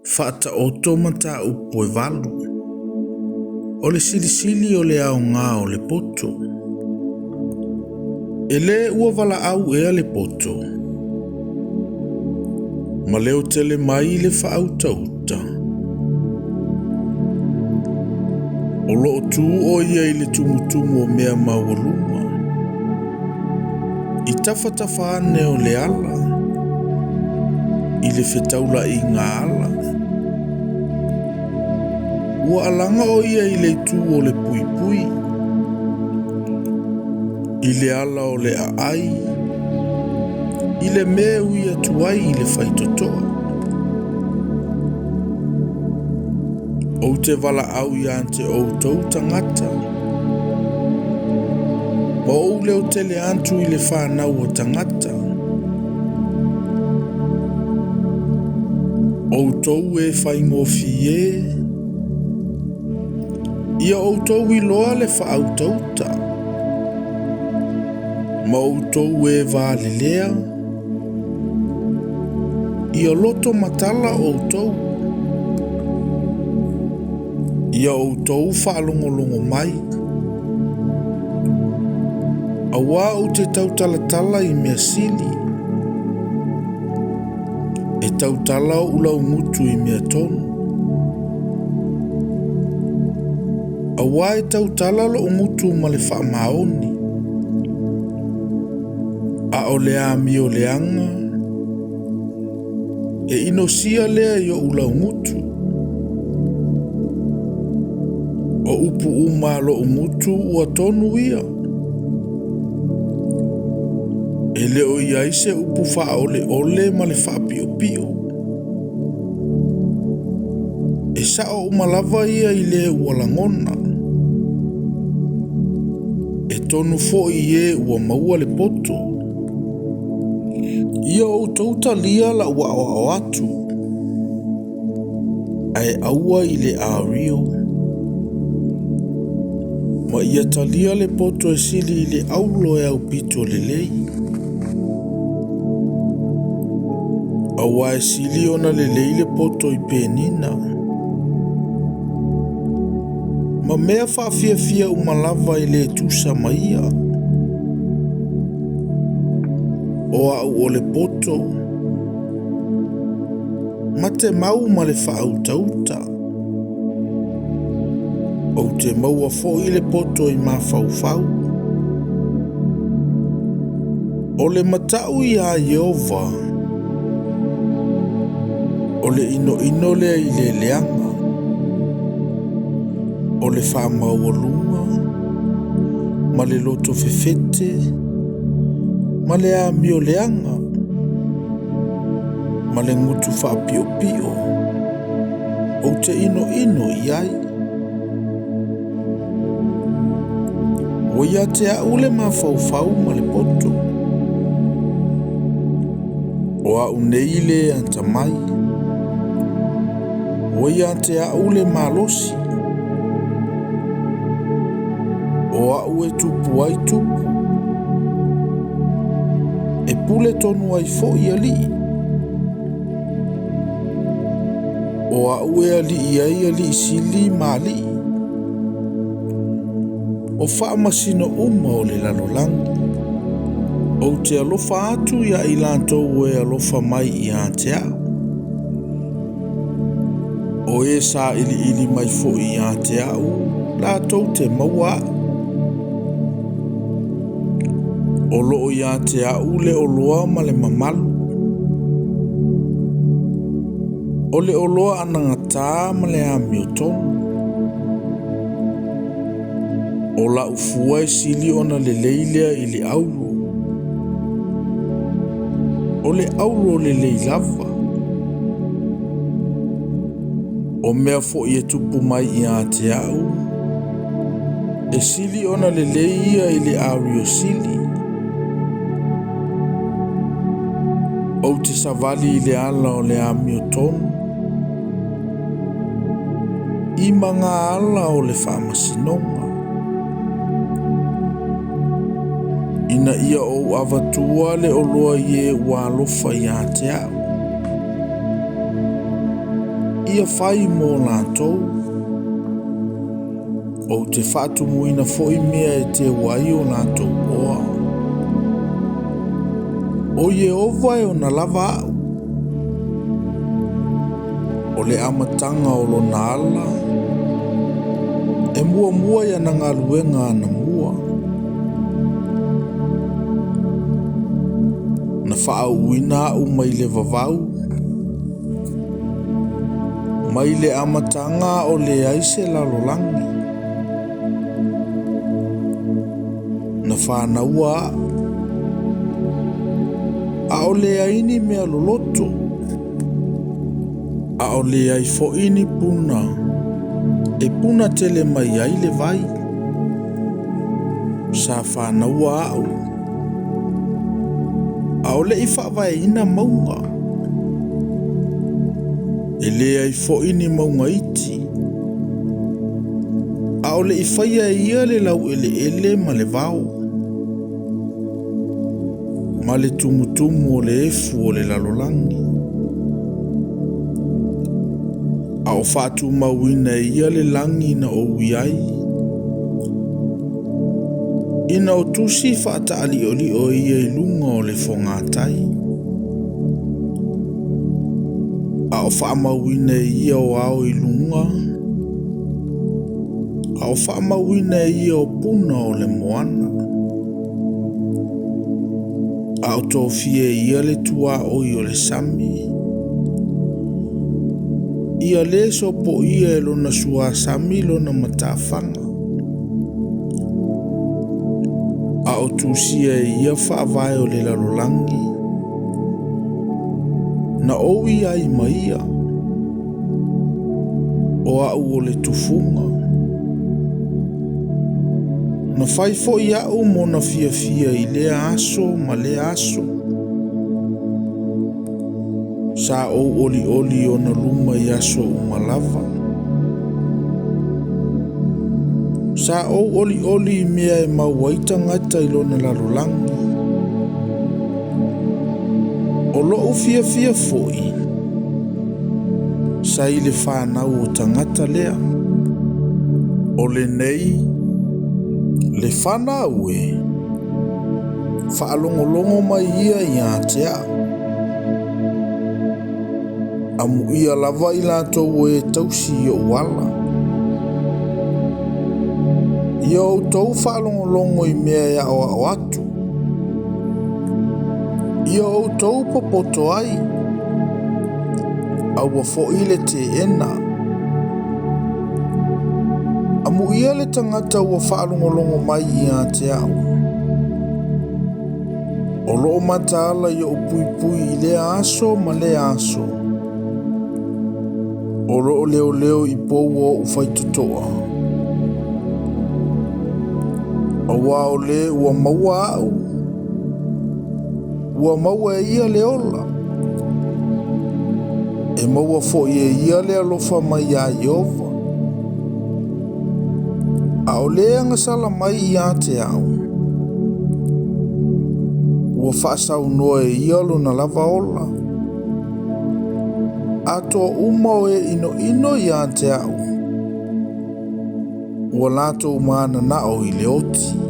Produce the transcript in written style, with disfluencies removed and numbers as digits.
Faataoto mataupu e 8. O le silisili o le aoga o le poto. E le ua valaau ea le poto, ma leo tele mai le faautauta. O lo o tu o ia i le tumutumu o mea maualuga, i tafatafa ane o le ala, i le fetaulaiga ala. Ua alaga o ia i le itu o le puipui, i le ala o le aai, i le mea e ui atu ai i le faitotoa. Ou te valaau ia te outou tagata, ma ou leo tele atu i le whanau o tagata. Outou e faigofie e, ia outou iloa le faautauta, ma outou e valelea, ia loto matala outou. Ia outou faalogologo mai, auā ou te tautalatala i mea sili, e tautala oʻu laugutu i mea tonu. Auā e tautala loʻu gutu ma le faamaoni, a o le amio leaga, e inosia lea i oʻu laugutu. O upu uma a loʻu gutu ua tonu ia. E le o i ai se upu faaoleole ma le faapiopio. E sao uma lava ia i le ua lagona. E tonu foi i e ua maua le poto. Ia outou talia lau aoao atu, ae aua i le ario. Ma ia talia le poto e sili i le auro e aupito lelei. Auā e sili ona lelei le poto i penina. Ma mea faafiafia uma lava e le tusa ma ia. O au o le poto, ma te mau ma le faautauta. Ou te maua foi le poto i mafaufau. O le matau iā Ieova, o le inoino lea i le leaga, o le faamaualuga, ma le loto fefete, ma le amio leaga, ma le gutu faapiopio, ou te inoino i ai. Ua ia te au le mafaufau ma le poto. O au nei le atamai. Ua ia te au le malosi. O au e tupu ai tupu. E pule tonu ai foi alii. O au e alii ai alii sili ma alii. O faamasino uma o le lalolagi. Ou te alofa atu ia i latou e alofa mai ia te au. O e sailiili mai foi ia te au, latou te maua au. O loo ia te au le oloa ma le mamalu. O le oloa anagatā ma le amiotonu. O lau fua e sili ona lelei lea i le auro. O le auro lelei lava. O mea foi e tupu mai ia te au, e sili ona lelei ia i le ario sili. Ou te savali i le ala o le amiotonu, i maga ala o le faamasinoga. Ina ia ou avatua le oloa i e ua alofa ia te au. Ia fai mo latou. Ou te faatumuina foi mea e teu ai o latou oa. O Ieova e ona lava a'u. O le amataga o lona ala, e muamua i ana galuega anamua. Na faauuina a'u mai le vavau, mai le amataga a o leai se lalolagi. Na fanaua a'u, a o leai ni mea loloto, a o leai foi ni puna e puna tele mai ai le vai. Sa fanaua a'u, a o le'i faavaeina mauga, e leai foi ni mauga iti, a o le'i faia e ia le laueleele ma le vao, ma le tumutumu o le efu o le lalolagi. A o faatumauina e ia le lagi na ou i ai, ina o tusi faataaliolio e ia i luga o le fogatai. A o faamauina e ia o ao i luga, a o faamauina e ia o puna o le moana. A o tofia e ia le tuaoi o le sami, ia lē sopoia e lona suasami lona matafaga. A o tusia e ia faavae o le lalolagi, na ou i ai ma ia, o a'u o le tufuga. Na fai foi a'u mona fiafia i lea aso ma lea aso. Sa ou olioli ona luma i aso uma lava. Sa ou olioli i mea e mau ai tagata i lona lalolagi. O lo'u fiafia foi, sa i le fanau o tagata lea. O lenei, le fanau e, faalogologo mai ia ia te a'u. Amuia lava i latou o e tausi i o'u ala. Ia outou faalogologo i mea e aoao atu. Ia outou popoto ai, aua foi le teena. Amuia le tagata ua faalogologo mai ia te a'u. O loo mataala i o'u puipui i lea aso ma lea aso. O loo leoleo i pou o o'u faitotoa. Auā o le ua maua a'u, ua maua e ia le ola. E maua foi e ia le alofa mai iā Ieova. A o le agasala mai ia te a'u, ua faasaunoa e ia lona lava ola. Atoa uma o e inoino ia te a'u, ua latou mananao i le oti.